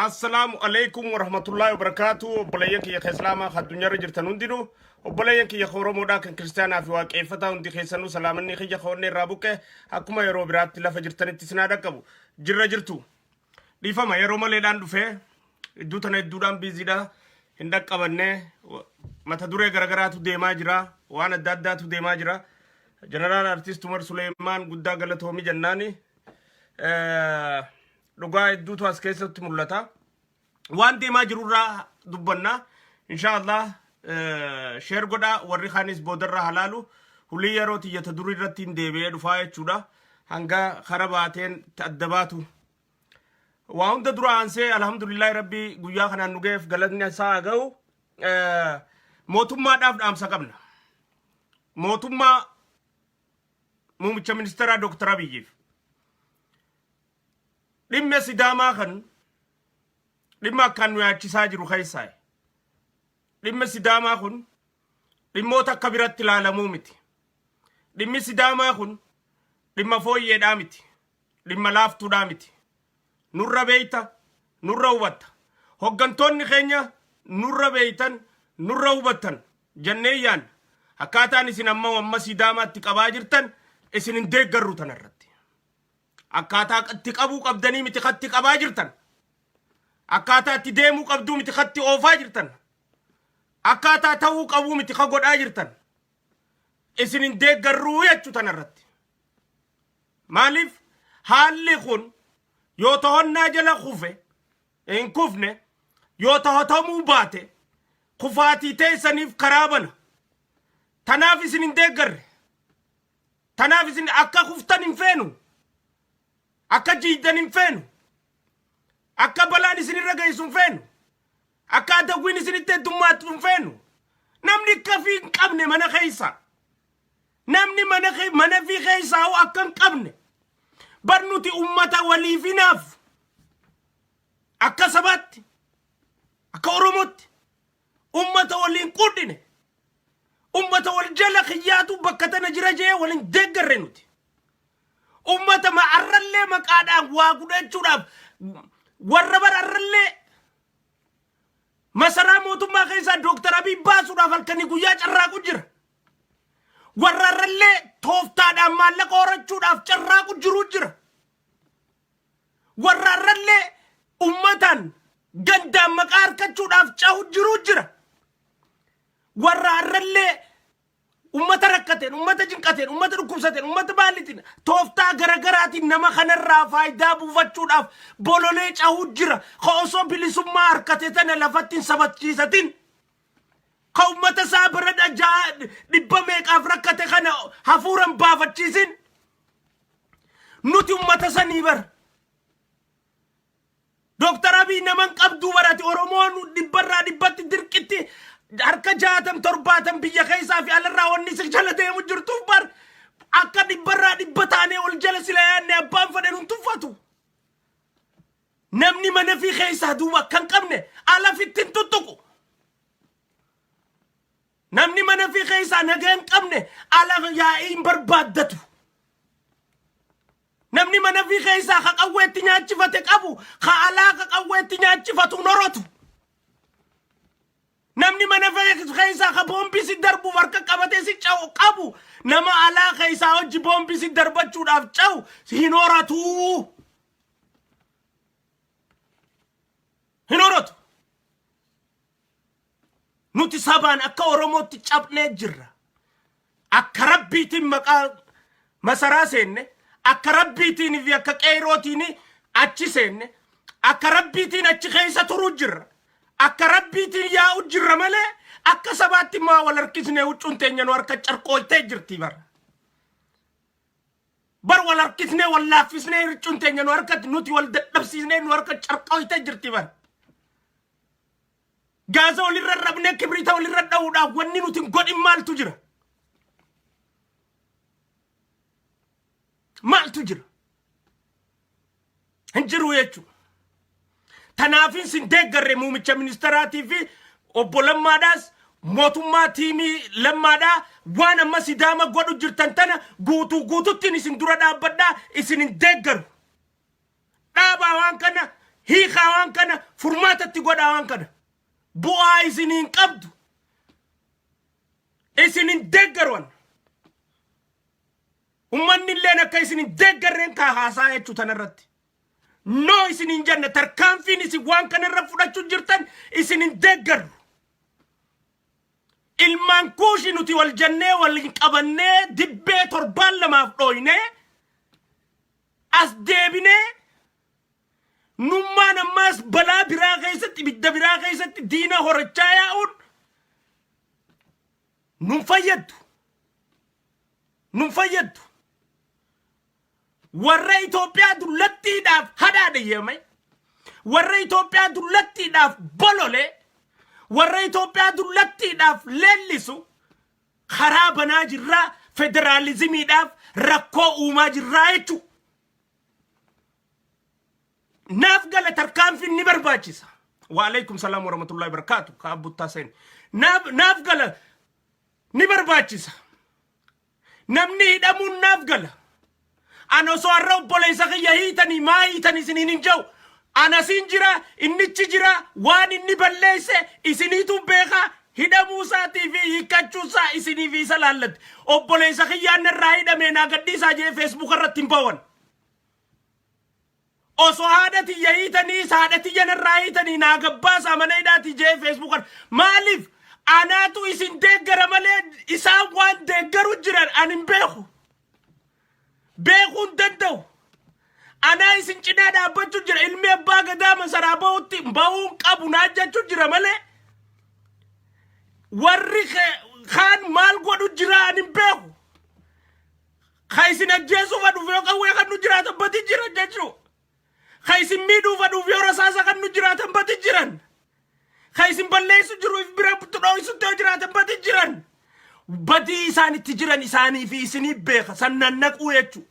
Assalaamu alaikum warahmatullaahi wabarakaatu. Obboleeyyan kiyya kan Islaamaa kan addunyaarra jirtan hundinuu, obboleeyyan kiyya kan Oromoodhaa, kan Kiristaanaa fi Waaqeeffataa hundi keessanuu, salaamanni kiyya kan onnee irraa buqqe akkuma yeroo biraatti lafa jirtanitti isin haa dhaqqabu. Jirra jirtu. Dhiifama, yeroo maleedhaan dhufee iddoo tana hedduudhaan biiziidha hin dhaqqabanne. Mata duree garagaraatu deemaa jira, waan adda addaatu deemaa jira. Jeneraal Artiist Umar Suleemaan guddaa galatoomi jennaani. Dhugaa hedduutu as keessatti mul'ata. Waan deemaa jirurraa dubbanna. Insha Allah share godhaa, warri kaanis boodarraa halaalu. Hulii yeroo tiyyata durii irratti hin deebi'ee dhufaa jechuudha. Hanga kara baateen adda baatu. Waa hunda dura aansee alhamdulillahi rabbii guyyaa kanaan nu ga'eef galatni isaa haa ga'u. Mootummaadhaaf dhaamsa qabna. Mootummaa muummicha ministeeraa Dr. Abiyyiif. Dhimma Sidaamaa kan dhimma akkaan nu yaachisaa jiru keessaa dhimma Sidaamaa kun dhimmoota akka biratti ilaalamuu miti. Dhimmi Sidaamaa kun dhimma fooyyeedhaa miti. Dhimma laaftuudhaa miti. Nurra beeyta, nurra hubatta. Hoggantoonni keenya nurra beeytan, nurra hubattan jennee yaanna. Akkaataan isin amma amma Sidaamaatti qabaa jirtan isin hin deeggarru tanarratti. Akkaataa itti qabuu qabdanii miti katti qabaa jirtan. Akkaataa itti deemuu qabduu miti katti oofaa jirtan. Akkaataa ta'uu qabuu miti ka godhaa jirtan. Isin hin deeggarruu jechuu tanarratti. Maaliif haalli kun yoo to'annaa jala kufe hin kufne, yoo to'atamuu baate kufaatii teessaniif karaa bana. Tanaaf isin hin deeggarre. Tanaaf isin akka kuftan hin feenu. Akka jiiddan hin feenu. Akka balaan isinirra geessu hin feenu. Akka adawwiin isinitti heddummaattu hin feenu. Namni akka fi hin qabne mana keessa. Namni mana mana fi keessaa hoo akka hin qabne. Bar nuti ummata waliif hinaaf. Akka sabaatti, akka Oromootti ummata waliin quudhine. Ummata wal jala kiyyaatu bakka tana jira jee waliin deeggarre nuti. Ummata arrallee maqaadhaan waa gudhachuudhaaf warra bara arrallee masaraa mootummaa keessaa Dooktar Abiy baasuudhaaf halkanii guyyaa carraaqu jira. Warra arrallee tooftaadhaan maallaqa horachuudhaaf carraaqu jiru jira. Warra arrallee ummataan gandaan maqaa harkachuudhaaf cahu jiru jira. Warra arrallee ummata rakkateen, ummata jinqateen, ummata dhukkubsateen, ummata baalitiin tooftaa garagaraatiin nama kanarraa faayidaa buufachuudhaaf bololee cahuu jira. Ka osoo bilisummaa harkate tana lafatti hin sabachiisatin. Ka ummata isaa bira dhajaa dhibba meeqaaf rakkate kana hafuuran baafachiisin. Nuti ummata sanii bar. Dooktar Abiy nama hin qabduu barati. Oromoon dhibbarraa dhibbatti dirqitti harka 60 70 biyya keessaa fi alarraa wanni si jala deemu jirtuuf bar akka dhibbarraa dhibba taanee ol jala sila yaadne abbaan fedhe nun tuffatu. Namni mana fi keessaa duuba akka hin qabne ala fitti hin tuttuqu. Namni mana fi keessaa nagaa hin qabne ala yaa'ii hin barbaaddatu. Namni mana fi keessaa ka qawweetti nyaachifate qabu ka alaa ka qawweetti nyaachifatu hin horatu. Namni mana keessaa ka boombii si darbuuf harka qabatee si ca'u qabu nama alaa keessaa hojii boombii si darbachuudhaaf ca'u hin horatu. Hin horatu. Nuti sabaan akka Oromootti cabnee jirra. Akka rabbiitiin maqaa masaraa seenne, akka rabbiitiin fi akka qeerootiin achi seenne, akka rabbiitiin achi keessa turuu jirra. Akka rabbiitiin yaa'u jirra malee akka sabaatti maa wal harkisnee huccuun teenya nu harka carqooytee jirti bara. Bar wal harkisnee wal laaffisnee huccuun teenya nu harka nuti wal dadhabsiisnee nu harka carqooytee jirti bara. Gaaza walirra rabnee kibriita walirra dha'uudhaaf wanni nuti hin godhin maaltu jira? Maaltu jira? Hin jiru jechuudha. Tanaafin sin deeggarre muumicha ministeeraatii fi obbo Lammaadhaas, mootummaa tiimii Lammaadhaa, waan amma Sidaama godhu jirtan tana guutuu guututtiin isin dura dhaabbadhaa, isin hin deeggaru. Dhaabaa waan kana. Hiikaa waan kana, furmaatatti godhaa waan kana. Bu'aa isiniin qabdu. Isin hin deeggaruwan. Ummanni illeen akka isin hin deeggarreen kaa haasaa jechuu tanarratti. No, isin hin jenne. Tarkaanfiin isin waan kanarra fudhachuu jirtan isin hin deeggarru. Ilmaan Kuushi nuti wal jennee wal qabannee dibbee torbaan lamaaf dhooynee as deebinee, nummaan ammaas balaa biraa keessatti, ibidda biraa keessatti diina horachaa yaa'uun nun fayyaddu. Nun fayyaddu. Warra Itoophiyaa dullattiidhaaf hadhaadhayyame, warra Itoophiyaa dullattiidhaaf bolole, warra Itoophiyaa dullattiidhaaf leellisu karaa banaa jirraa, federaalizimiidhaaf rakkoo uumaa jirraa jechuudha. Naaf gala, tarkaanfiin ni barbaachisa. Waalaikum salaam warahmatullahi wabarakatuh. Ka abbuttaa seen. Naaf gala, ni barbaachisa. Namni hidhamuun naaf gala. Ana osoo har'a obboleessa kiyya hiitanii, maa hiitan isiniin hin jedhu. Anasiin jira, innichi jira, waan inni balleesse isiniitu beeka. Hidhamuu isaatii fi hiikkachuu isaa isinii fi isa laallatti. Obboleessa kiyyaan irraa hidhamee naa gadhiisaa jee Facebook irratti hin bawan. Osoo haadha tiyya hiitanii, haadha tiyya narraa hiitanii naa gabbaasaa mana hidhaatii jee Facebook irra. Maaliif? Anaatu isin deeggara malee isaan waan deeggaru jiran ani hin beeku. Beekuu hin danda'u. Anaa isin cinaa dhaabbachuu jira. Ilmi abbaa gadaa masaraa bahutti bahuun qabu naa jechuu jira malee warri kaan maal godhu jira ani hin beeku. Ka isin ajjeesuuf dhufe yoo qawwee kan nu jiraatan bati jiran jechuu. Ka isin miidhuuf dhufe yoo rasaasa kan nu jiraatan bati jiran. Ka isin balleessu jiru if bira dho'isutti yoo jiraatan bati jiran. Badii isaan itti jiran isaanii fi isinii beeka sannaan naquu jechuu.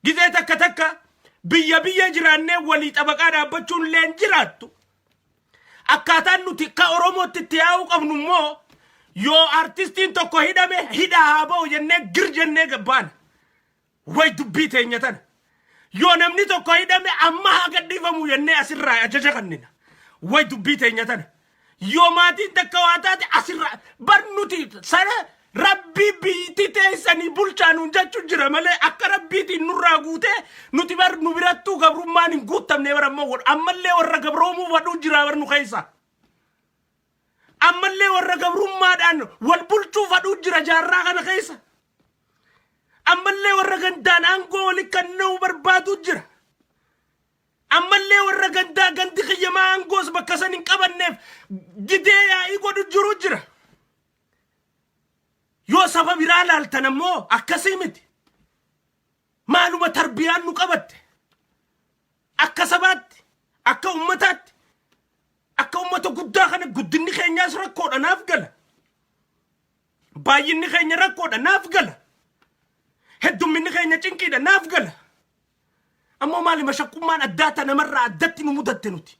Gizee takka takka biyya biyya jiraannee walii xabaqaa dhaabbachuun illee hin jiraattu. Akkaataan nuti akka Oromootti itti yaa'uu qabnu immoo, yoo artistiin tokko hidhame, hidha haa ba'u jennee gir jennee gabbaana. Way dubbii teenya tana. Yoo namni tokko hidhame, amma haa gadhiifamu jennee asirraa ajaja kennina. Way dubbii teenya tana. Yoo maatiin takka waa taate, asirraa bar nuti sana rabbii biitti teessanii bulchaa nuun jechuun jira malee, akka rabbiitiin nurraa guutee nuti bar nu birattuu gabrummaan hin guuttamne bar. Ammoo ammallee warra gabroomuu fadhuu jira bar nu keessa. Ammallee warra gabrummaadhaan wal bulchuu fadhuu jira jaarraa kana keessa. Ammallee warra gandaan aangoo wali kennuu barbaadu jira. Ammallee warra gandaa gandi kiyyamaa aangoos bakka san hin qabanneef didee yaa'ii godhu jiru jira. Yoo saba biraa laaltan ammoo akkasii miti. Maaluma tarbiyaan nu qabatte. Akka sabaatti, akka ummataatti, akka ummata guddaa kana guddinni keenyaas rakkoodha, naaf gala. Baay'inni keenya rakkoodha, naaf gala. Heddumminni keenya cinqiidha, naaf gala. Ammoo maali mashaqqummaan addaa ta namarraa addatti nu mudatte nuti?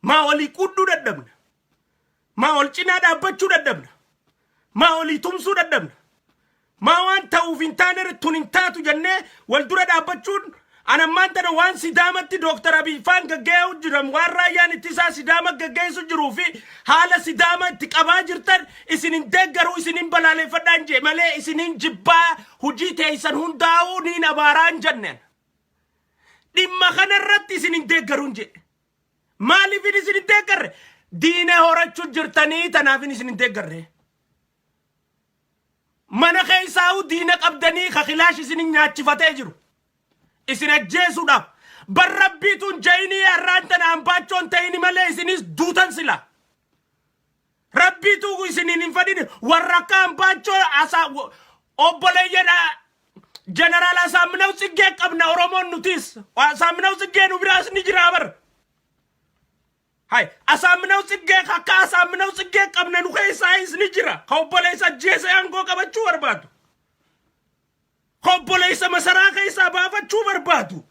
Maa walii quudhuu dadhabna? Maa wal cinaa dhaabbachuu dadhabna? Maa walii tumsuu dadhabna? Maa waan ta'uuf hin taane tun hin taatu jennee wal dura dhaabbachuun? Anammaan tana waan Sidaamatti Dooktar Abiy faan gaggeessu jiran, waan raayyaan ittisaa Sidaama gaggeessu jiruu fi haala Sidaama itti qabaa jirtan isin hin deeggaruu, isin hin balaaleeffadhaan jee malee isin hin jibbaa, hojii teessan hundaa'uu niin abaaraa hin jenneen. Dhimma kanarratti isin hin deeggaruun jee. Maaliif isin hin deeggarre? Diina horachuu jirtanii, tanaafin isin hin deeggarre. Mana keessaa'u diina qabdanii kakilaash isin nyaachifatee jiru. Isin ajjeesuudhaaf. Bar rabbiituun jayinii har'aan tana hambaachoon ta'ini malee isinis duutan sila. Rabbiitu isiniin hin fadhini. Warra akka hambaachoo asaa obboleeyyan Jeneraal Asaaminaw Tsiggee qabna Oromoon nutis. Asaaminaw Tsiggee nu biraas ni jira bar. Hay, Asaaminaw Tsiggee, akka Asaaminaw Tsiggee qabna nu keessaayis ni jira. Ka obboleessa ajjeesee aangoo qabachuu barbaadu. Ka obboleessa masaraa keessaa baafachuu barbaadu.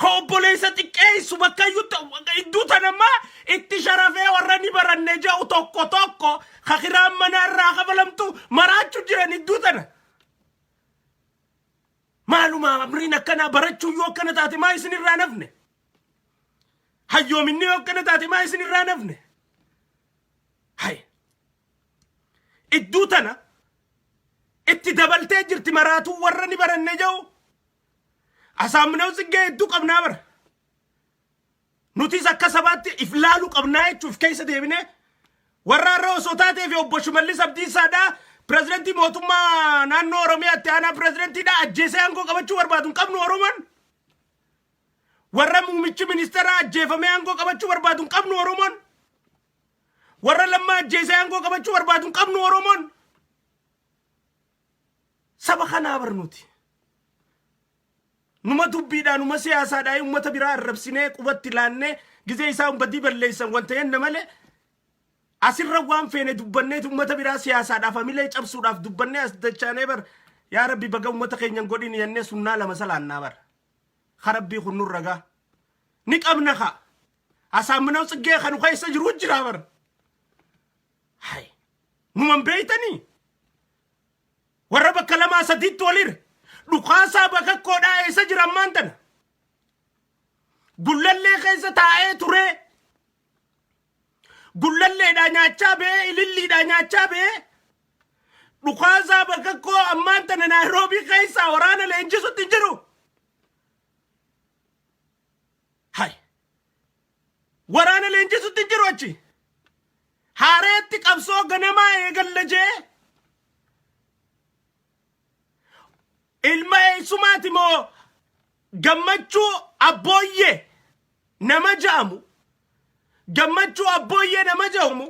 Ka obboleessa xiqqeessu bakka iyyuu iddoo tanammaa itti sharafee warra ni baranne jedhu tokko tokko ka kiraan manaa irraa kafalamtu maraachuu jiran iddoo tana. Maaluma amriin akkanaa barachuu yoo akkana taate maa isin irraa nafne? Hayyoominni yoo akkana taate maa isin irraa nafne? Hay. Idduu tana itti dabaltee jirti maraatuu warra ni baranne jedhu. Asaamminaw Tsiggee hedduu qabnaa bara. Nutis akka sabaatti if laaluu qabnaa jechuuf keessa deebinee warra har'a osoo taatee fi obbo Shimallis Abdiisaadhaa pirezidantii mootummaa naannoo Oromiyaatti aanaa pirezidantiidhaa ajjeesee aangoo qabachuu barbaadu hin qabnu Oromoon. Warra muumichi ministeeraa ajjeefamee aangoo qabachuu barbaadu hin qabnu Oromoon. Warra Lammaa ajjeesee aangoo qabachuu barbaadu hin qabnu Oromoon. Saba kanaa bar nuti. Numa dubbiidhaa numa siyaasaadhaa uummata biraa arrabsinee qubatti laannee gizee isaa badii balleessan wanta jenne malee asirra waan feene dubbanneet uummata biraa siyaasaadhaaf hamilee cabsuudhaaf dubbannee as dachaanee bar yaa rabbi baga uummata keenya hin godhin jennee sunnaa lama salaannaa bar. Ka rabbii kun nurra gaa. Ni qabna ka. Asaamminaw Tsiggee kanu keessa jiru jira bar. Hay. Numan beeytanii? Warra bakka lamaa sadiitti walire. Dhukaasaa Bakakkoodhaa eessa jira ammaan tana? Gullallee keessa taa'ee turee. Gullalleedhaa nyaachaa ba'ee Ililliidhaa nyaachaa ba'ee. Dhukaasaa Bakakkoo ammaan tana Naayiroobii keessaa waraana leenjisutti hin jiru. Hay. Waraana leenjisutti hin jiru achi. Haareetti qabsoo ganamaa eegalla jee. Ilma eessumaati moo Gammachuu Abbooyyee nama ja'amu, Gammachuu Abbooyyee nama ja'amu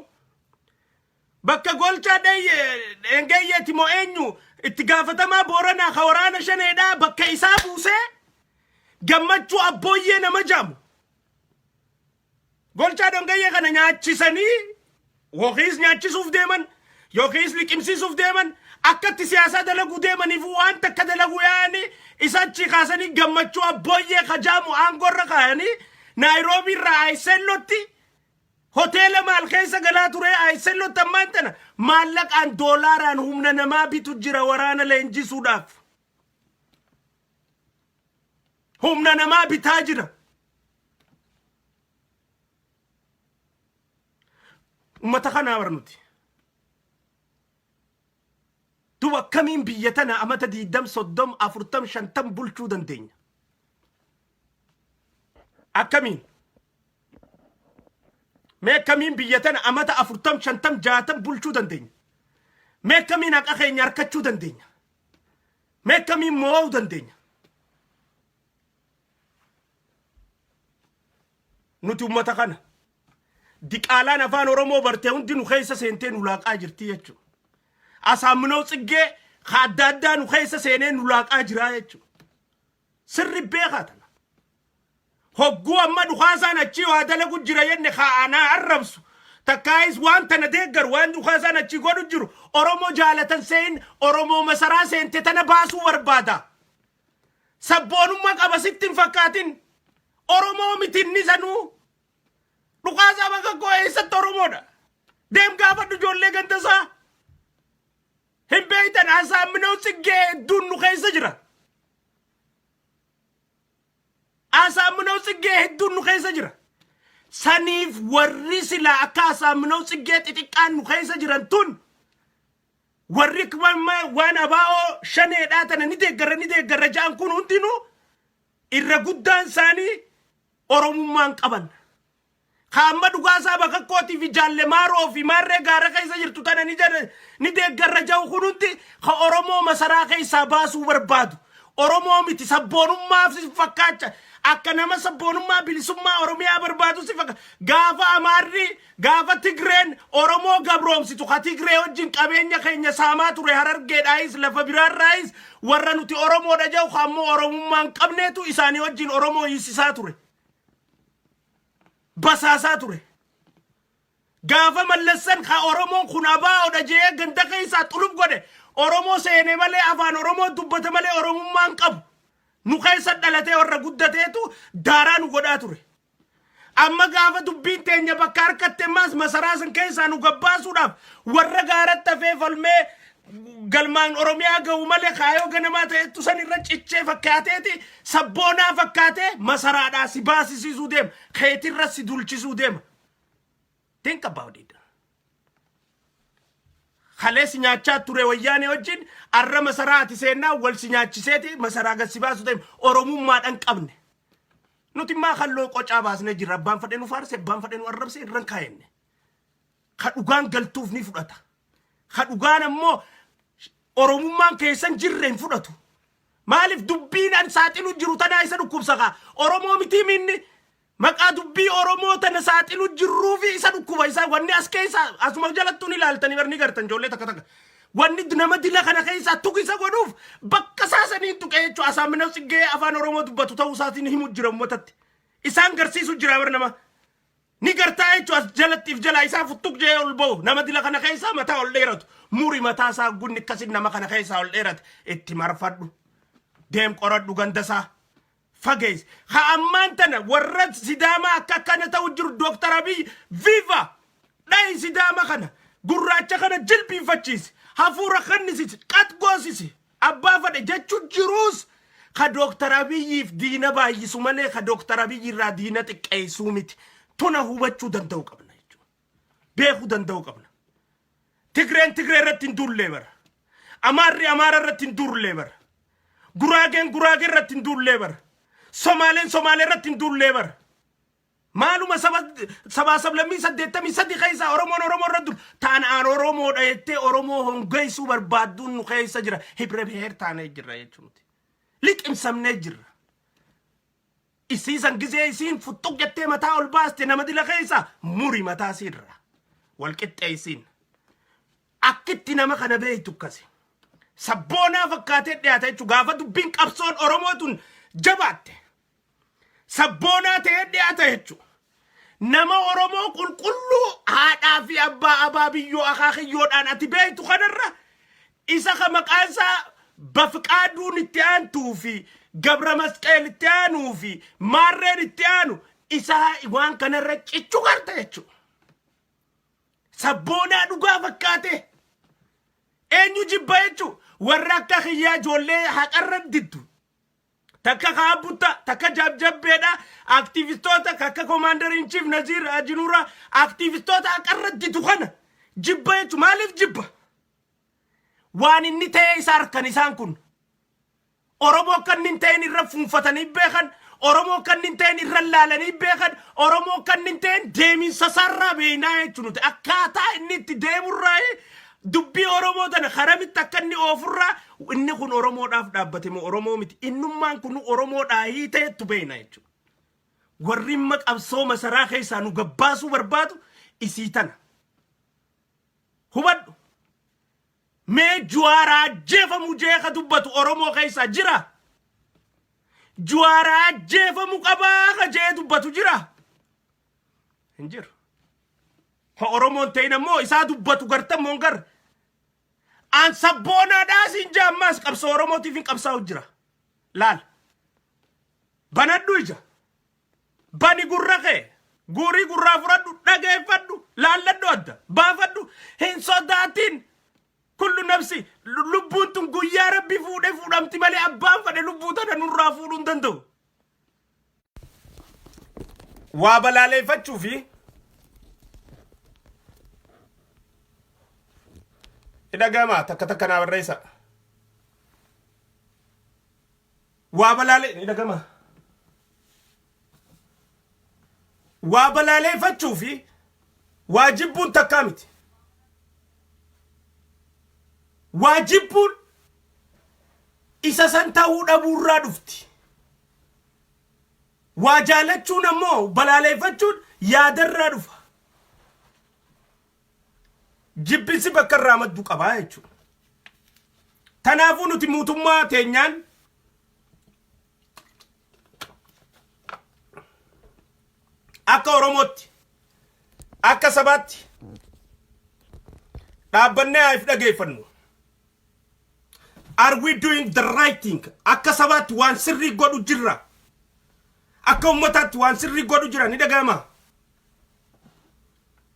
bakka Golchaa Dheengeyyeeti moo eenyu itti gaafatamaa Booranaa ka waraana Shaneedhaa bakka isaa buusee, Gammachuu Abbooyyee nama ja'amu Golchaa Dhongayyee kana nyaachisanii yookiis nyaachisuuf deeman yookiis liqimsiisuuf deeman, akkatti siyaasaa dalaguu deemaniif waan takka dalaguu yaa'anii isa achii kaasanii Gammachuu Abbooyyee kajaamu aangoorra kaayanii, Naayiroobii irraa Ayisellotti hoteela maal keessa galaa ture. Ayisellotti ammaan tana maallaqaan doolaaraan humna namaa bitu jira waraana leenjisuudhaaf. Humna namaa bitaa jira. Ummata kanaa bar nuti. Duba akkamiin biyya tana amata 20, 30, 40, 50 bulchuu dandeenya? Akkamiin? Mee akkamiin biyya tana amata 40, 50, 60 bulchuu dandeenya? Mee akkamiin haqa keenya harkachuu dandeenya? Mee akkamiin mo'uu dandeenya? Nuti ummata kana. Diqaalaan afaan Oromoo bartee hundi nu keessa seentee nu laaqaa jirti jechuudha. Asaamminoo Tsiggee ka adda addaa nu keessa seenee nu laaqaa jiraa jechuudha. Sirri beekaa tana. Hogguu amma dhukaasaan achii waa dalagu jira jenne kaa'anaa arrabsu. Takkaayis waan tana deeggaru, waan dhukaasaan achii godhu jiru Oromoo jaalatan seen Oromoo masaraa seente tana baasuu barbaada. Sabboonummaa qaba sitti hin fakkaatin. Oromoo miti inni sanuu. Dhukaasaa Bakakkoo eessatti Oromoodha? Deem gaafadhu ijoollee ganda isaa. Hin beektan, Asaamminoo Tsiggee hedduun nu keessa jira. Asaamminoo Tsiggee hedduun nu keessa jira. Saniif warri silaa akka Asaamminoo Tsiggee xixiqqaan nu keessa jiran tun warri waan abaa'oo Shaneedhaa tana ni deeggarra ni deeggarra ja'an kun hundinuu irra guddaan isaanii Oromummaan qaban. Ka amma Dhugaasaa Bakakkootii fi Jaalle Maaroo fi Maarree gaara keessa jirtu tana ni jara ni deeggarra ja'u kun hundi ka Oromoo masaraa keessaa baasuu barbaadu. Oromoo miti, sabboonummaaf si fakkaacha. Akka nama sabboonummaa bilisummaa Oromiyaa barbaadu si fakkaata. Gaafa Amaarri, gaafa Tigreen Oromoo gabroomsitu, ka Tigree wajjin qabeenya keenya saamaa ture Harargeedhaayis lafa biraarraayis warra nuti Oromoodha jedhu ka ammoo Oromummaa hin qabneetu isaanii wajjin Oromoo hiisisaa ture. Basaasaa ture. Gaafa Mallassan ka Oromoon kun abaa'oodha jedhee ganda keessaa xuluf godhe Oromoo seene malee, afaan Oromoo dubbata malee Oromummaa hin qabu. Nu keessa dhalatee warra guddateetu daaraa nu godhaa ture. Amma gaafa dubbiin teenya bakka harkatte ammaas masaraa san keessaa nu gabbaasuudhaaf warra gaaratti hafee falmee Galmaan Oromiyaa ga'u malee kaayoo ganamaa ta'ettu san irra cichee fakkaateeti sabboonaa fakkaatee masaraadhaa si baasisiisuu deema. Keetirra si dulchisuu deema. Think about it. Kalee si nyaachaa ture wayyaanee wajjin arra masaraa ati seennaa wal si nyaachiseeti masaraa gad si baasu deema. Oromummaadhaan qabne. Nuti immaa kalloo qocaa baasnee jirra. Abbaan fadhee nu faarse, abbaan fadhee nu arrabse irran kaayenne. Ka dhugaan galtuuf ni fudhata. Ka dhugaan ammoo Oromummaan keessan jirre hin fudhatu. Maaliif dubbiin an saaxilu jiru tanaa isa dhukkubsa kaa. Oromoo mitii minni maqaa dubbii Oromoo tana saaxilu jirruu fi isa dhukkuba isa wanni as keessa asuma jalattuu ni ilaaltanii bar ni gartan ijoollee takka takka. Wanni nama dila kana keessaa tuqisa godhuuf bakka isaa saniin tuqee jechuudha. Asaaminaw Tsiggee afaan Oromoo dubbatu ta'uu isaatiin himu jira uummatatti. Isaan garsiisu jira bar nama. Ni gartaa jechuun as jalatti if jalaa isaa futtuq jee ol ba'u nama dila kana keessaa mataa ol dheeratu muri mataa isaa gunni akkasin nama kana keessaa ol dheerate itti marfadhu deem qoradhu ganda isaa fageessi ha ammaan tana warra Sidaamaa akka akkana ta'u jiru Dooktar Abiy viva dhayi Sidaama kana gurraacha kana jilbiinfachiisi hafuura kennisisi qat goosisi Abbaa fadhe jechu jiruus ka Dooktar Abiyyiif diina baay'isu malee ka Dooktar Abiyyi irraa diina xiqqeessuu miti. Tuna hubachuu danda'u qabna jechuudha. Beekuu danda'u qabna. Tigreen Tigree irratti hin duullee bara. Amaarri Amaara irratti hin duullee bara. Guraageen Guraagee irratti hin duullee bara. Somaaleen Somaalee irratti hin duullee bara. Maaluma saba sabaa sablammii 83 keessaa Oromoon Oromoo irra dur ta'an aan Oromoodha jettee Oromoo hongeessuu barbaadduun nu keessa jira. Hibre biheer taanee jirra jechuun nuti. Liqimsamnee jirra. Isiisan gizee isiin futtuq jettee mataa ol baaste nama dila keessa muri mataa siirra. Wal qixxeessiin. Akkitti nama kana beektu akkasi. Sabboonaa fakkaatee dhiyaata jechuudha. Gaafa dubbiin qabsoon Oromoo tun jabaatte. Sabboonaa ta'ee dhiyaata jechuudha. Nama Oromoo qulqulluu haadhaa fi abbaa abaa biyyoo akaakiyyoodhaan ati beektu kanarra isa ka maqaan isaa Bafiqaaduun itti aantuu fi Gabra Masqeel itti aanuu fi Maarreen itti aanu isa waan kanarra cichu garta jechuudha. Sabboonaa dhugaa fakkaate eenyu jibba jechuudha. Warra akka kiyyaa ijoollee haqarra diddu. Takka kaabbutta, takka jabjabbeedha. Aktiivistoota akka commander in chief Naziir Ajinuura aktiivistoota haqarra didu kana jibba jechuudha. Maaliif jibba? Waan inni ta'ee isa harkan isaan kun. Oromoo akka inni hin ta'in irra fuunfatanii beekan. Oromoo akka inni hin ta'in irra laalanii beekan. Oromoo akka inni hin ta'in deeminsa isaarraa beeknaa jechuudha nuti. Akkaataa inni itti deemurraa dubbii Oromoo tana karamitti akka inni oofurraa inni kun Oromoodhaaf dhaabbate moo Oromoo miti. Innummaan kun Oromoodhaa hiiteettu beekna jechuudha. Warri imma qabsoo masaraa keessaa nu gabbaasuu barbaadu isii tana. Hubadhu. Mee Juwaar ajjeefamu jee ka dubbatu Oromoo keessaa jira. Juwaar ajjeefamu qabaa ka jee dubbatu jira. Hin jiru. Ka Oromoon ta'in ammoo isaa dubbatu gartan moon gar. An sabboonaadhaa siin jaa ammaas qabsoo Oromootiif hin qabsaa'u jira. Laal. Banadhu ija. Bani gurra kee. Guurii gurraa fudhadhu, dhageeffadhu, laalladhu adda, baafadhu, hin sodaatin. Kullu nafsi lubbuun tun guyyaa rabbi fuudhee fuudhamti malee abbaan fedhe lubbuu tana nurraa fuudhuu hin danda'u. Waa balaaleeffachuu fi dhagama takka takka naa barreessa. Waa balaalee ni dhagama. Waa balaaleeffachuu fi waa jibbuun takkaa miti. Waa jibbuun isa san ta'uu dhabuurraa dhufti. Waa jaalachuun ammoo balaaleeffachuun yaadarraa dhufa. Jibbinsi bakka irraa maddu qabaa jechuudha. Tanaafuu nuti mootummaa teenyaan akka Oromootti akka sabaatti dhaabbannee haa if dhageeffannu. Are we doing the right thing? Akka sabaatti waan sirrii godhu jirra. Akka ummataatti waan sirrii godhu jira ni dhaga'ama.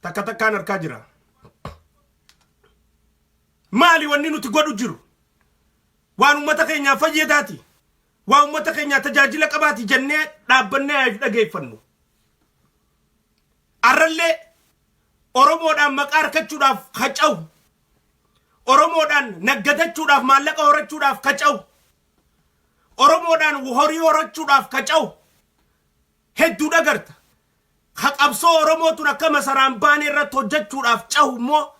Takka takkaan harkaa jira. Maali wanni nuti godhu jiru? Waan uummata keenyaaf fayyadaati? Waan uummata keenyaa tajaajila qabaati jennee dhaabbannee haa dhageeffannu. Arrallee Oromoodhaan maqaa argachuudhaaf kaca'u. Oromoodhaan naggadachuudhaaf, maallaqa horachuudhaaf kaca'u. Oromoodhaan horii horachuudhaaf kaca'u. Hedduu dhagarta. Ka qabsoo Oromoo tun akka masaraan baane irratti hojjechuudhaaf cahu immoo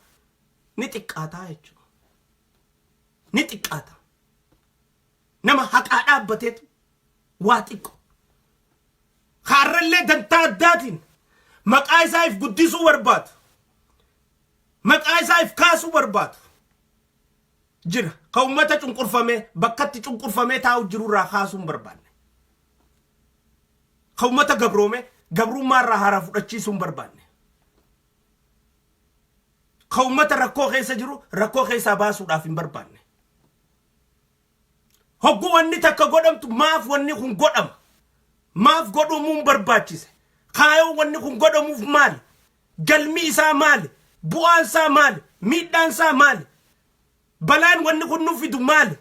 ni xiqqaataa jechuudha. Ni xiqqaata. Nama haqaa dhaabbateetu waa xiqqo. Kaarrallee dantaa addaatiin maqaa isaa if guddisuu barbaadu. Maqaa isaa if kaasuu barbaadu. Jira. Ka uummata cunqurfamee bakkatti cunqurfamee taa'u jirurraa kaasuu hin barbaanne. Ka uummata gabroome gabrummaa irraa haaraa fudhachiisuu hin barbaanne. Ka uummata rakkoo keessa jiru rakkoo keessaa baasuudhaaf hin barbaanne. Hogguu wanni takka godhamtu, maaf wanni kun godhama? Maaf godhamuun barbaachise? Kaayoon wanni kun godhamuuf maali? Galmi isaa maali? Bu'aan isaa maali? Miidhaan isaa maali? Balaan wanni kun nu fidu maali?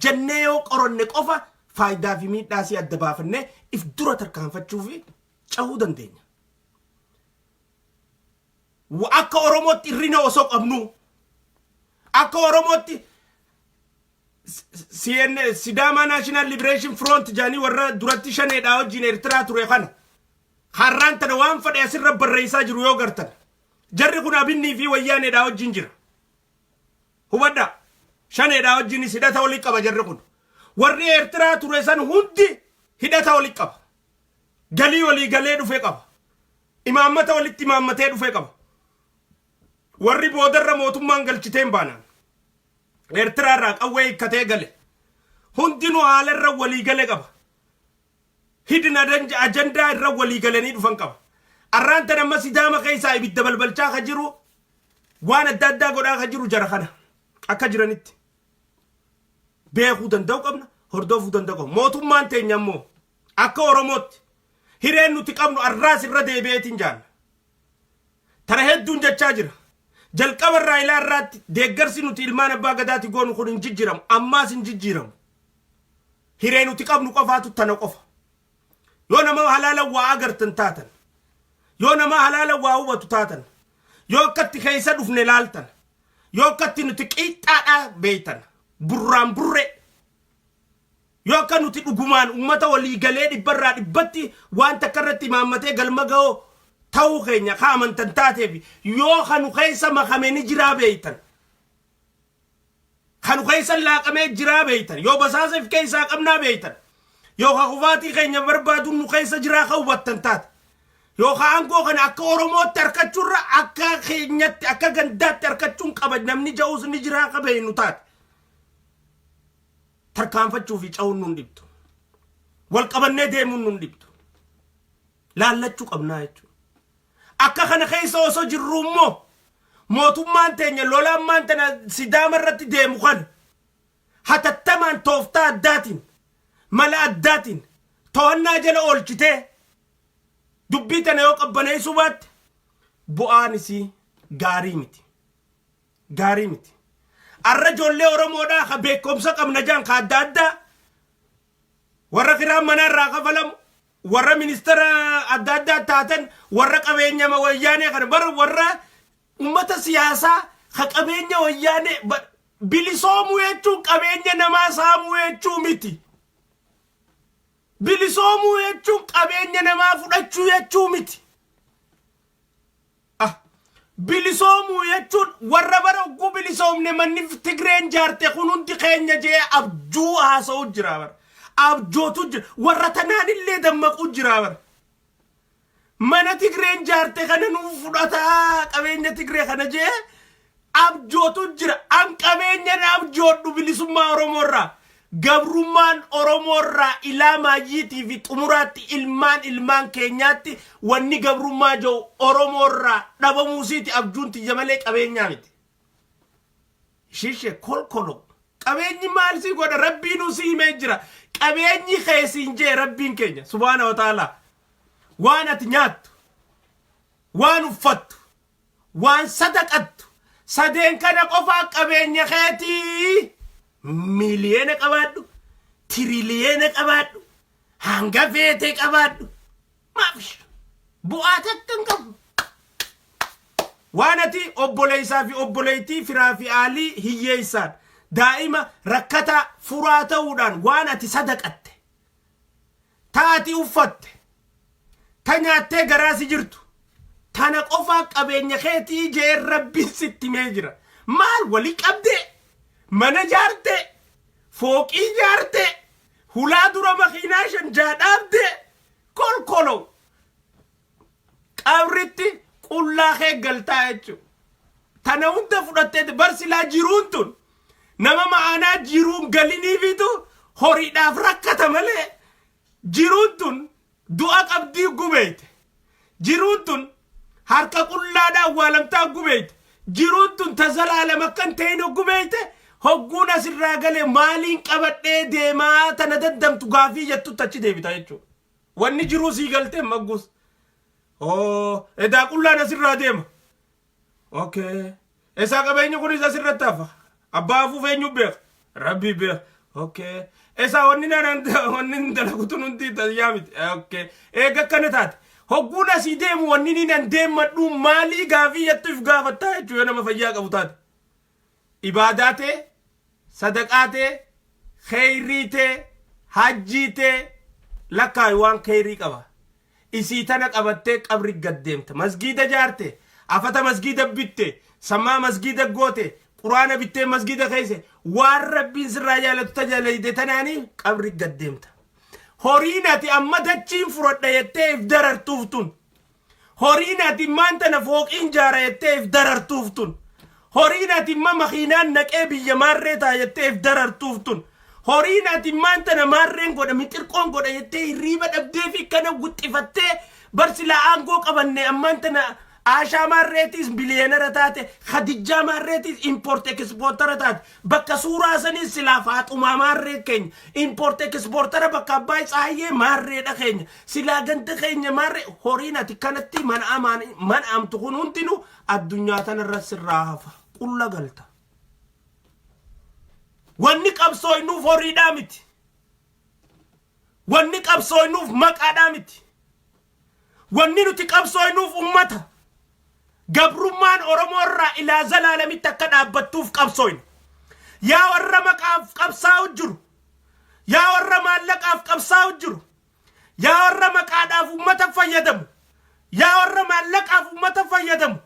Jennee yoo qoranne qofa faayidaa fi miidhaa isii adda baafannee if dura tarkaanfachuu fi cahuu dandeenya. Akka Oromootti irrina osoo qabnu, akka Oromootti CN Sidaamaa National Liberation Front jedhanii warra duratti shaneedhaa wajjin Eertiraa ture kana har'aan tana waan fedhe asirra barreessaa jiru yoo gartan, jarri kun Abinnii fi Wayyaaneedhaa wajjin jira. Hubadhaa, shaneedhaa wajjinis hidhata walii qaba jarri kun. Warri Eertiraa ture san hundi hidhata walii qaba. Galii walii galee dhufe qaba. Imaammata walitti imaammatee dhufe qaba. Warri boodarra mootummaan galchiteen baanaan Eertiraa irraa qawwee hiikkatee gale. Hundinuu haala irra walii gale qaba. Hidden ajandaa irra walii galanii dhufan qaba. Arraan tan amma Sidaama keessaa ibidda balbalchaa ka jiru, waan adda addaa godhaa ka jiru jara kana akka jiranitti. Beekuu danda'u qabna, hordofuu danda'u qabna. Mootummaan teenya immoo akka Oromootti hireen nuti qabnu arraas irra deebi'eetiin jaanna. Tana hedduun jechaa jira. Jalqaba irraa ilaa irraatti deeggarsi nuti ilmaan abbaa gadaati goonu kun hin jijjiiramu. Ammaas hin jijjiiramu. Hiree nuti qabnu qofaatu tana qofa. Yoo nama halaala waa agartan taatan, yoo nama halaala waa hubatu taatan, yoo akkatti keessa dhufne laaltan, yoo akkatti nuti qiixxaadhaa beeytan, burraan burree, yoo akka nuti dhugumaan ummata walii galee dhibbarraa dhibbatti waan takka irratti imaammatee galma ga'oo ta'uu keenya ka amantan taateef, yoo kanu keessa makame ni jiraa beeytan, kanu keessa laaqamee jiraa beeytan, yoo basaasa if keessaa qabnaa beeytan, yoo ka kufaatii keenya barbaaduun nu keessa jiraa ka hubattan taate, yoo ka aangoo kana akka Oromootti harkachuurra akka keenyatti, akka gandaatti harkachuun qaba namni ja'uus ni jiraa ka beeynu taate, tarkaanfachuu fi ca'uun nun dhibdu. Wal qabannee deemuun nun dhibdu. Laallachuu qabnaa jechuudha. Akka kana keessa osoo jirru immoo mootummaan teenya lola ammaan tana Sidaama irratti deemu kana hatattamaan tooftaa addaatiin, mala addaatiin to'annaa jala oolchitee dubbii tana yoo qabbaneessuu baatte, bu'aan isii gaarii miti. Gaarii miti. Arra ijoollee Oromoodhaa ka beekumsa qabna jaan ka adda addaa, warra kiraan manaa irraa kafalamu, warra ministeera adda addaa taatan, warra qabeenya Wayyaanee kana bara, warra ummata siyaasaa ka qabeenya Wayyaanee. Bilisoomuu jechuun qabeenya namaa saamuu jechuu miti. Bilisoomuu jechuun qabeenya namaa fudhachuu jechuu miti. Ah, bilisoomuu jechuun warra bara ogguu bilisoomne manni Tigreen jaarte kun hundi keenya jee abjuu haasa'u jira bara. Abjootu jira. Warra tanaan illee dammaqu jira bara. Mana Tigreen jaarte kana nuuf fudhataa, qabeenya Tigree kana jee abjootu jira. An qabeenya abjoodhu bilisummaa Oromoo irraa. Gabrummaan Oromoo irraa ilaa maayyiitii fi xumuraatti ilmaan ilmaan keenyaatti wanni gabrummaa jiru Oromoo irraa dhabamuusiiti abjuun tiyya malee qabeenyaa miti. Shishe kolkolo. Qabeenyi maal sii godha? Rabbiinuu si himee jira. Qabeenyi keessiin jee Rabbiin keenya subhaana wa ta'ala. Waan ati nyaattu, waan uffattu, waan sadaqattu, Sadeen kana qofaa qabeenya keetii. Miiliyoona qabaadhu, tiriliyoona qabaadhu, hanga feete qabaadhu. Maafish bu'aa takka hin qabu. Waan ati obboleessaa fi obboleettii, firaa fi aalii, hiyyeessaan, daa'ima rakkataa furaa ta'uudhaan waan ati sadaqatte, ta ati uffatte, ta nyaattee garaa si jirtu, tana qofaa qabeenya keetii jee Rabbiin sitti himee jira. Maal wali qabdee, mana jaartee, fooqii jaartee, hulaa dura makiinaa shan jaa dhaabdee, kolkolow qabritti qullaa kee galtaa jechuudha. Tana hunda fudhattee bar silaa jiruun tun nama ma'anaa jiruun galiniifitu horiidhaaf rakkata malee, jiruun tun du'a qabdii gubeeyte. Jiruun tun harka qullaadhaa awwaalamtaa gubeeyte. Jiruun tun tazalaalama akka hin ta'in gubeeyte. Hogguun asirraa galee maaliin qabadhee deemaa tana daddamtu gaafii jettutti achi deebita jechuudha. Wanni jiruu sii galtee maggus. Oo, edaa qullaan asirraa deema. Okay. Esaa qabeenyi kunis asirratti hafa. Abbaa hafuuf eenyu beeka? Rabbi beeka. Okay. Esaa wanni naan wanni dalagutu hundi tayyaa miti. Okay. Eega akkana taate. Hogguun asii deemu wanni ni nan deemadhu maalii gaafii jettu if gaafattaa jechuudha, yoo nama fayyaa qabu taate. Ibaadaa ta'e, sadaqaa ta'e, kheyrii ta'e, hajjii ta'e, lakkaayi waan kheyrii qaba. Isii tana qabattee qabri gad deemta. Masgiida jaarte, afata masgiida bitte, sammaa masgiida goote, Quraana bittee masgiida keesse, waan Rabbiin sirraa jaalatu tajaajilite tanaanii qabri gad deemta. Horiin ati amma dachiin furadha jettee if darartuuf tun, horiin ati maan tana fooqiin jaara jettee if darartuuf tun, horiin ati imma makiinaan naqee biyya maarree ta'a jettee if darartuuf tun, horiin ati maan tana maarreen godha, mixirqoon godha jettee hirriiba dhabdee fi kana guxxifattee, bar silaa aangoo qabanne ammaan tana Aashaa maarreetiis biliyeenara taate, Khadijjaa maarreetiis import exportera taate, bakka suuraa saniis silaa Faaxumaa maarree keenya import exportera, bakka Abbaa Tsaayyee maarreedha keenya, silaa ganda keenya maarree. Horiin ati kanatti mana amaan mana amtu kun hundinuu addunyaa tanarra sirraa hafa, qulla galta. Wanni qabsooynuuf horiidhaa miti. Wanni qabsooynuuf maqaadhaa miti. Wanni nuti qabsooynuuf ummata. Gabrummaan Oromoo irraa ilaa zalaalamitti akka dhaabbattuuf qabsooyna. Yaa warra maqaaf qabsaa'u jiru, yaa warra maallaqaaf qabsaa'u jiru, yaa warra maqaadhaaf ummata fayyadamu, yaa warra maallaqaaf ummata fayyadamu,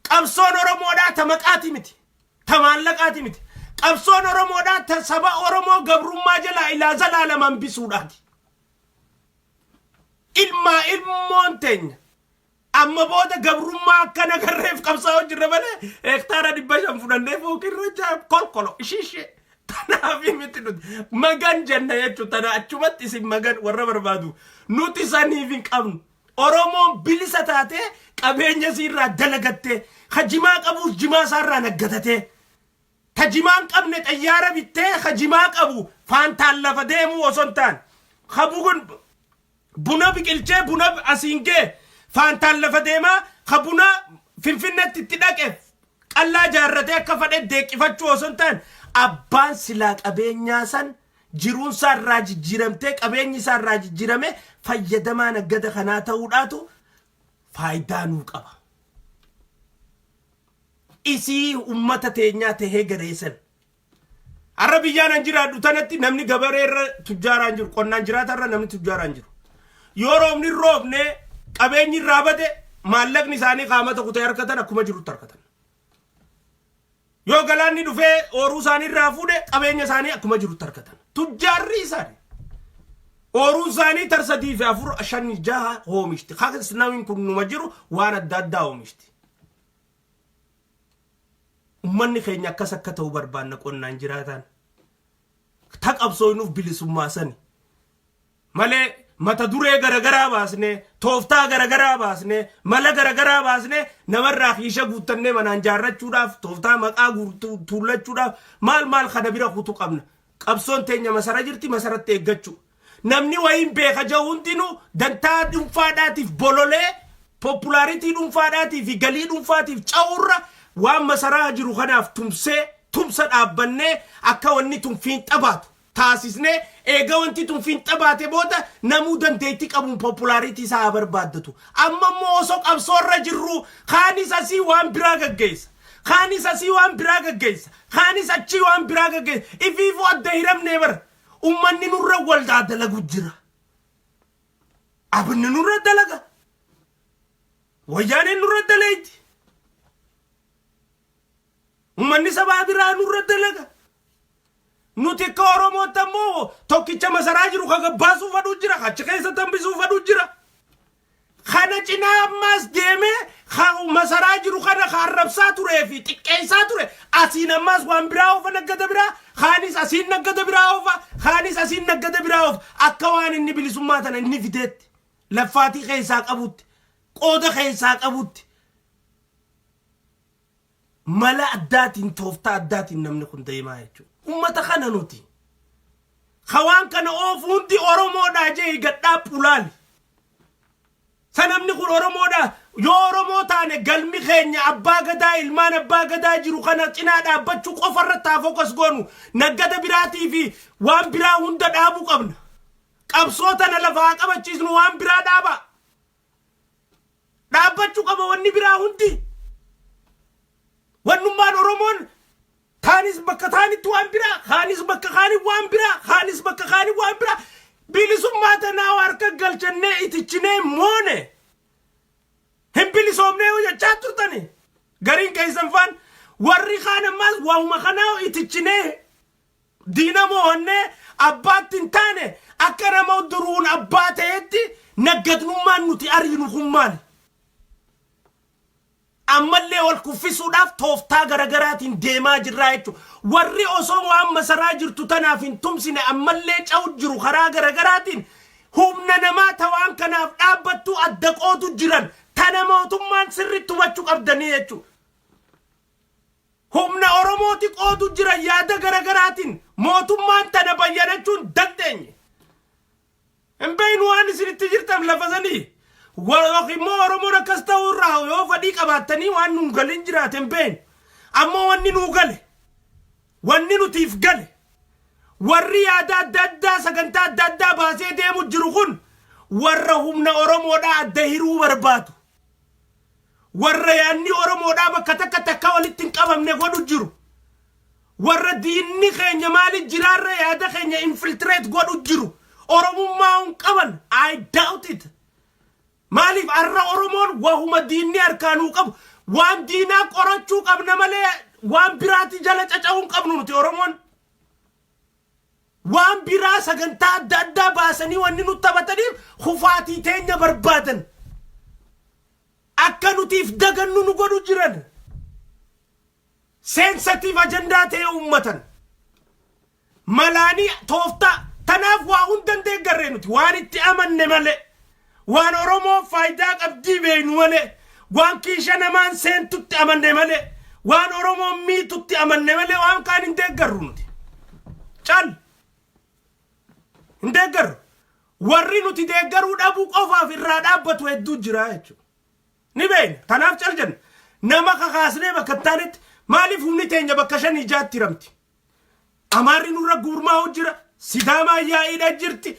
qabsoon Oromoodhaa ta maqaati miti, ta maallaqaati miti. Qabsoon Oromoodhaa ta saba Oromoo gabrummaa jalaa ilaa zalaalama hambisuudhaati. Ilmaa ilmoon teenya amma booda gabrummaa akka nagarreef qabsaa'u jirra malee, hektaara 500 fudhannee fooqirra jaa kolkolo ishishee tanaaf miti. Nuti magan jenna jechuudha. Tana achumatti isin magan warra barbaadu, nuti saniif hin qabnu. Oromoon bilisa taatee, qabeenya isiirraa dalagattee, ka jimaa qabuus jimaa isaarraa naggatatee, ta jimaa hin qabne xayyaara bittee, ka jimaa qabu faantaan lafa deemuu osoo hin taane, ka buna biqilchee buna asiin gee faantaan lafa deemaa, ka buna Finfinneetti itti dhaqe qallaa jaarratee akka fadhe deeqqifachuu osoo hin taane, abbaan silaa qabeenyaa san jiruun isaa irraa jijjiiramtee, qabeenyi isaa irraa jijjiirame, fayyadamaa naggada kanaa ta'uudhaatu faayidaa nuu qaba. Isii ummata teenyaa tahee gareessan. Har'a biyyaan an jiraadhu tanatti namni gabaree irra tujjaaraan jiru, qonnaan jiraata irra namni tujjaaraan jiru. Yoo roobni hin roobne, qabeenyi irraa bade, maallaqni isaanii qaamata kutee harkatan akkuma jirutti harkatan. Yoo galaanni dhufee ooruu isaanii irraa fuudhe, qabeenya isaanii akkuma jirutti harkatan. Tujjaarri isaanii. Ooruun isaanii tar sadii fi afur, shan, jaha oomishti. Kaas namni kun numa jiru waan adda addaa oomishti. Ummanni keenya akkas akka ta'u barbaanna qonnaan jiraataan. Ta qabsooynuuf bilisummaa sani. Malee mata duree garagaraa baasnee, tooftaa garagaraa baasnee, mala garagaraa baasnee, namarraa kiisha guuttannee manaan jaarrachuudhaaf, tooftaa maqaa tuullachuudhaaf maal maal kana bira kutu qabna. Qabsoon teenya masara jirti, masaratti eeggachuu. Namni wayiin beeka jiru hundinuu dantaa dhuunfaadhaatiif bololee, popularity dhuunfaadhaatii fi galii dhuunfaatiif ca'uurra Waan masaraa jiru kanaaf tumsee, tumsa dhaabbannee, akka wanni tun fiinxa baatu taasisnee, eega wanti tun fiinxa baate booda namuu dandeettii qabuun popularity isaa haa barbaaddatu. Amma immoo osoo qabsoorra jirru kaanis asii waan biraa gaggeessa. Kaanis asii waan biraa gaggeessa. Kaanis achii waan biraa gaggeessa. Ifiifuu adda hiramnee bara. Ummanni nurra waldaa dalagu jira. Abinni nurra dalaga. Wayyaaneen nurra dalayti. Ummanni sabaa biraa nurra dalaga. Nuti akka Oromootti ammoo tokkicha masaraa jiru ka gabbaasuu fadhuu jira. Achi keessa tambisuu fadhuu jira. Kana cinaa ammaas deemee masaraa jiru kana ka arrabsaa turee fi xiqqeessaa ture asiin ammaas waan biraa oofa, naggada biraa, kaanis asiin naggada biraa oofa, kaanis asiin naggada biraa oofa, akka waan inni bilisummaa tana inni fideetti, laffaatii keessaa qabutti, qooda keessaa qabutti. Mala addaatiin, tooftaa addaatiin namni kun deemaa jechuudha. Ummata kana nuti. Ka waan kana oofu hundi Oromoodhaa jee gadhaa phulaali. Sanamni kun Oromoodha. Yoo Oromoo taane galmi keenya abbaa gadaa, ilmaan abbaa gadaa jiru kana cinaa dhaabbachuu qofa irratti haa focus goonu. Naggada biraatii fi waan biraa hunda dhaabuu qabna. Qabsoo tana lafa haa qabachiisnu, waan biraa dhaaba. Dhaabbachuu qaba wanni biraa hundi. Wannummaan Oromoon taanis bakka taanitti waan biraa, kaanis bakka kaanii waan biraa, kaanis bakka kaanii waan biraa. Bilisummaa tanaa harka galchannee itichinee moone. Hin bilisoomnee yoo jechaa turtani. Gariin keessan faan warri kaan ammaas waa'uma kanaa itichinee diina mo'annee abbaatti hin taane, akka nama duruun abbaa ta'etti naggadnummaan nuti ariinu kun maali? Ammallee wal kuffisuudhaaf tooftaa garagaraatiin deemaa jirraa jechuudha. Warri osoo waan masaraa jirtu tanaaf hin tumsine ammallee ca'u jiru, karaa garagaraatiin humna namaa tawaan kanaaf dhaabbattu adda qoodu jiran tana mootummaan sirriitti hubachuu qabdanii jechuudha. Humna Oromooti qoodu jiran yaada garagaraatiin, mootummaan tana bayyanachuun dandeenye. Hin beeknu waan isinitti jirtan lafa sanii. Yookiin immoo Oromoon akkas ta'uu irraa yoo fedhii qabaattanii waan nuun galin jiraate hin beeknu. Ammoo wanni nuu gale, wanni nutiif gale, warri yaada adda addaa, sagantaa adda addaa baasee deemu jiru kun warra humna Oromoodhaa adda hiruu barbaadu. Warra yaadni Oromoodhaa bakka takka takka walitti hin qabamne godhu jiru. Warra diinni keenya maaliif jiraarra yaada keenya infiltrate godhu jiru. Oromummaa hin qaban. I doubt it. Maaliif har'a Oromoon wahuma diinni harkaanuu qabu, waan diinaa qorachuu qabna malee waan biraati jala caca'uu hin qabnu nuti Oromoon. Waan biraa sagantaa adda addaa baasanii wanni nu taphataniif kufaatii teenya barbaadan. Akka nutiif dagannu nu godhu jiran. Sensitive agenda ta'e uummatan. Malaanii tooftaa tanaaf waa hunda hin deeggarree nuti, waan itti amanne malee, waan Oromoo faayidaa qabdii beeynu malee, waan kiisha namaan seentutti amanne malee, waan Oromoon miitutti amanne malee, waan kaan hin deeggarru nuti. Cal hin deeggarru. Warri nuti deeggaruu dhabuu qofaaf irraa dhaabbatu hedduu jira jechuudha. Ni beekna. Tanaaf cal jenna. Nama kakaasnee bakka hin taanetti maaliif humni teenya bakka shanii jaatti hiramti? Amaarri nurra gurmaa'u jira. Sidaamaan yaa'iidha jirti.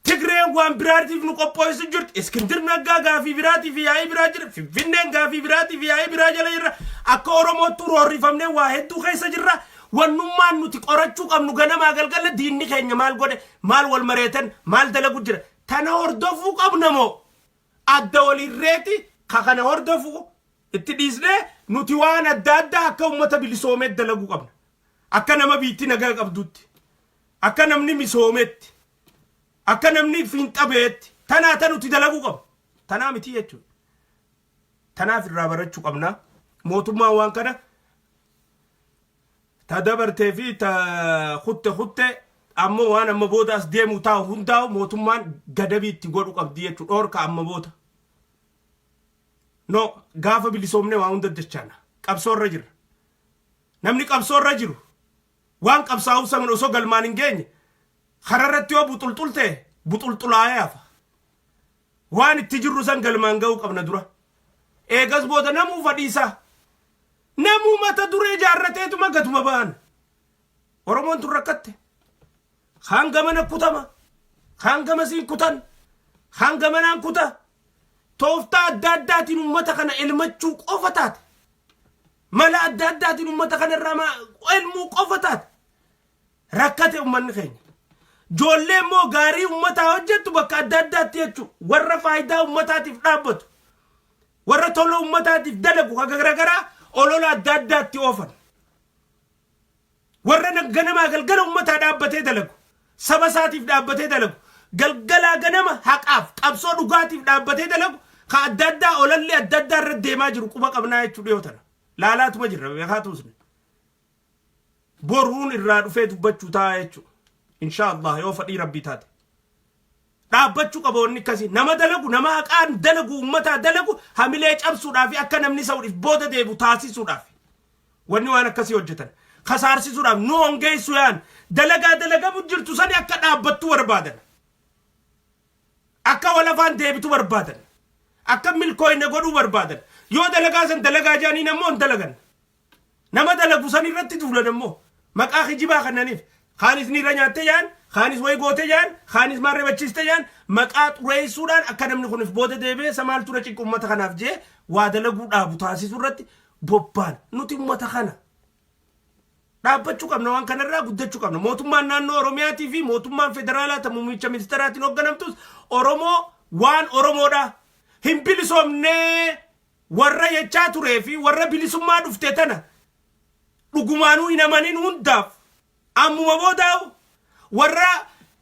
Tigreen waan biraatiif nu qopho'isu jirti. Iskindir Naggaa gaafii biraatiif yaa'ii biraa jira. Finfinneen gaafii biraatiif yaa'ii biraa jala jirra. Akka Oromootti roorrifamnee waa hedduu keessa jirra. Wannummaan nuti qorachuu qabnu ganamaa galgala diinni keenya maal godhe, maal wal mareetan, maal dalagu jira. Tana hordofuu qabna moo? Adda walirreeti ka kana hordofuu itti dhiisnee nuti waan adda addaa akka uummata bilisoomee dalaguu qabna. Akka nama biitti nagaa qabdutti. Akka namni misoometti. Akka namni fiinxabeetti. Tanaa ta nuti dalaguu qabna. Tanaa miti jechuudha. Tanaaf irraa barachuu qabna. Mootummaan waan kana ta dabartee fi ta kutte kutte, ammoo waan amma booda as deemu taa'u hundaa'u mootummaan gadabii itti godhu qabdi jechuudha. Dhoorka amma booda. No, gaafa bilisoomne waa hunda dachaana. Qabsoo irra jirra. Namni qabsoo irra jiru waan qabsaa'uuf san osoo galmaan hin geenye kararratti yoo buxulxul ta'e buxulxulaa'ee hafa. Waan itti jirru san galmaan ga'uu qabna dura. Eegas booda namuu fadhiisaa. Namuu mata duree jaarrateetuma gatuma ba'an. Oromoon tun rakkatte. Kaan gamana kutama. Kaan gamasiin kutan. Kaan gamanaan kuta. Tooftaa adda addaatiin uummata kana elmachuu qofa taate. Mala adda addaatiin uummata kana irraa elmuu qofa taate. Rakkate uummanni keenya. Ijoollee immoo gaarii uummataa hojjettu bakka adda addaatti jechuudha. Warra faayidaa uummataatiif dhaabbatu. Warra tola uummataatiif dalagu kan garagaraa olola adda addaatti oofan. Warra ganamaa galgala uummataa dhaabbatee dalagu. Saba isaatiif dhaabbatee dalagu. Galgalaa ganama haqaaf qabsoo dhugaatiif dhaabbatee dalagu kan adda addaa olalli adda addaa irra deemaa jiru quba qabnaa jechuudha dhiyoo tana. Laalaatuma jirra beekaa tuusne. Boruun irraa dhufee dubbachuu ta'a jechuudha. Insha Allah yoo fedhii Rabbii taate. Dhaabbachuu qaba wanni akkasii. Nama dalagu, nama haqaan dalagu, uummataa dalagu hamilee cabsuudhaaf akka namni sa'uudhaaf booda deebu taasisuudhaaf. Wanni waan akkasii hojjetan. Kasaarsiisuudhaaf nu hongeessu yaan dalagaa dalagamu jirtu sani akka dhaabbattu barbaadan. Akka walafaan deebitu barbaadan. Akka milkooyne godhuu barbaadan. Yoo dalagaa san dalagaa jedhaniin ammoo hin dalagan. Nama dalagu san irratti duulan ammoo maqaa kijibaa kannaniif kaanis ni irra nyaatte jaan, kaanis wayi goote jaan, kaanis maarree bachiiste jaan, maqaa xureessuudhaan akka namni kunif booda deebi'ee isa maal ture cinqu uummata kanaaf jee waa dalaguu dhaabu taasisuu irratti bobbaan. Nuti uummata kana dhaabbachuu qabna, waan kanarraa guddachuu qabna. Mootummaan naannoo Oromiyaatii fi mootummaan federaalaa ta muummicha ministeeraatiin hoogganamtus Oromoo waan Oromoodha hin bilisoomnee warra jechaa turee fi warra bilisummaa dhufte tana dhugumaanuu hin amanin hundaaf, ammuma boodaa'u warra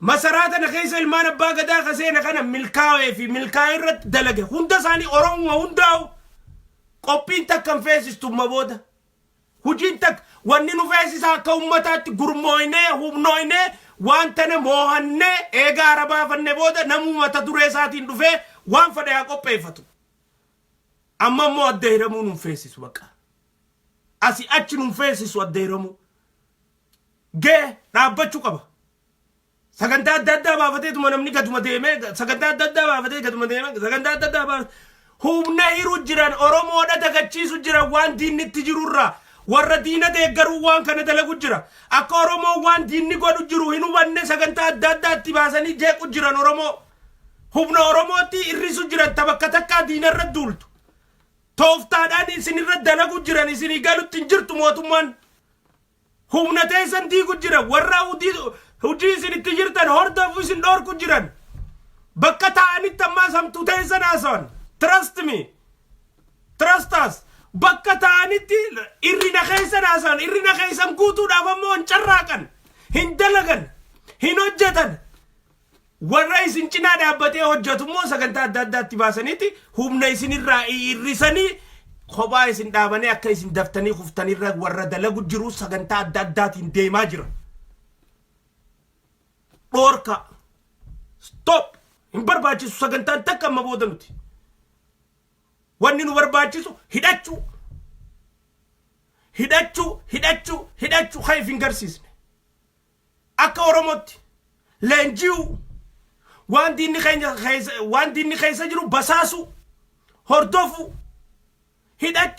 masaraa tana keessa ilmaan abbaa gadaa ka seena kana milkaa'ee fi milkaa'ee irratti dalage hunda isaanii, Oromuma hundaa'u, qophiin takka hin feesistu amma booda. Hojiin takka wanni nu feesisa akka ummataatti gurmooynee humnooynee waan tana moohannee eegaa hara baafanne booda namuu mata duree isaatiin dhufee waan fedhe haa qopheeffatu. Amma immoo adda hiramuu nun feesisu bakka. Asi achi nun feesisu adda hiramuu. Gee dhaabbachuu qaba. Sagantaa adda addaa baafateetuma namni gaduma deemee, sagantaa adda addaa baafatee gaduma deemee, sagantaa adda addaa baafatee humna hiru jiran, Oromoodha dagachiisu jiran waan diinni itti jirurraa. Warra diina deeggaruu waan kana dalagu jira. Akka Oromoo waan diinni godhu jiru hin hubanne sagantaa adda addaa itti baasanii jeequ jiran Oromoo. Humna Oromootti irrisu jiran ta bakka takkaa diinarra duultu. Tooftaadhaan isinirra dalagu jiran isinii galutti hin jirtu mootummaan. Humna teessan diigu jiran, warra hojii isin itti jirtan hordofu isin dhorku jiran. Bakka taa'anitti ammaa samtuu teessan haasawan. Trust me. Trust us. Bakka taa'anitti irrina keessan haasawan. Irrina keessan guutuudhaaf ammoo hin carraaqan. Hin dalagan. Hin hojjetan. Warra isin cinaa dhaabbatee hojjetu immoo sagantaa adda addaatti baasaniiti humna isinirraa hir'isanii kophaa isin dhaabanii akka isin daftanii kuftanirra warra dalagu jiru sagantaa adda addaatiin deemaa jira. Dhoorka. Stop. Hin barbaachisu sagantaan takka amma booda nuti. Wanni nu barbaachisu hidhachuu. Hidhachuu, hidhachuu, hidhachuu kan if hin garsiisne. Akka Oromootti leenji'uu, waan diinni keenya keessa waan diinni keessa jiru basaasuu, hordofuu, hidhachuu.